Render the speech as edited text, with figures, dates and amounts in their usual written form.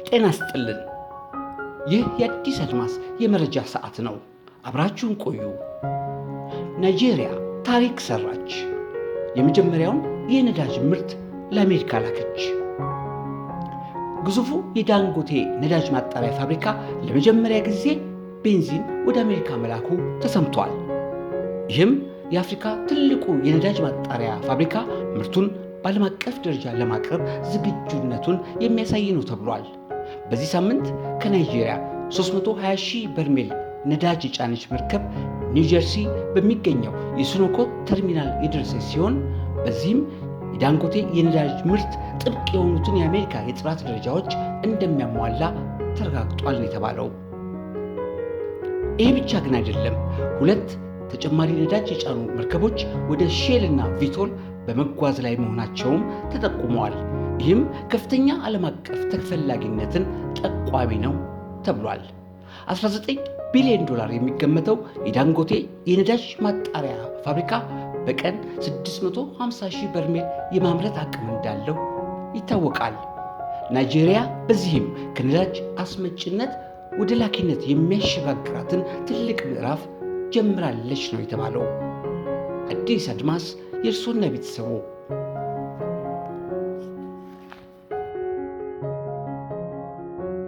ጤና ይስጥልን። ይህ የአዲስ አድማስ የመረጃ ሰዓት ነው። አብራችሁን ቆዩ። ናይጄሪያ ታሪክ ሰራች። የመጀመሪያውን የነዳጅ ምርት ለአሜሪካ ላከች። ግዙፉ የዳንጎቴ ነዳጅ ማጣሪያ ፋብሪካ ለመጀመሪያ ጊዜ ቤንዚን ወደ አሜሪካ መላኩ ተሰምቷል። ይህም የአፍሪካ ትልቁ የነዳጅ ማጣሪያ ፋብሪካ ምርቱን በዓለም አቀፍ ደረጃ ለማቅረብ ዝግጁነቱን የሚያሳይ ነው ተብሏል። በዚህ ሳምንት ከናይጄሪያ 320 ሺህ በርሜል ነዳጅ የጫነች መርከብ ኒውጀርሲ በሚገኘው የሱኖኮ ተርሚናል የደረሰች ሲሆን፣ በዚህም የዳንጎቴ የነዳጅ ምርት ጥብቅ የሆኑትን የአሜሪካ የጥራት ደረጃዎች እንደሚያሟላ ተረጋግጧል ነው የተባለው። ይህ ብቻ ግን አይደለም። ሁለት ተጨማሪ ነዳጅ የጫኑ መርከቦች ወደ ሼል እና ቪቶል በመጓዝ ላይ መሆናቸውም ተጠቁመዋል። ይህም ከፍተኛ ዓለም አቀፍ ተፈላጊነትን ጠቋሚ ነው ተብሏል። 19 ቢሊዮን ዶላር የሚገመተው የዳንጎቴ የነዳጅ ማጣሪያ ፋብሪካ በቀን 650 ሺህ በርሜል የማምረት አቅም እንዳለው ይታወቃል። ናይጄሪያ በዚህም ከነዳጅ አስመጭነት ወደ ላኪነት የሚያሸጋግራትን ትልቅ ምዕራፍ ጀምራለች ነው የተባለው። አዲስ አድማስ የእርስዎና ቤተሰቡ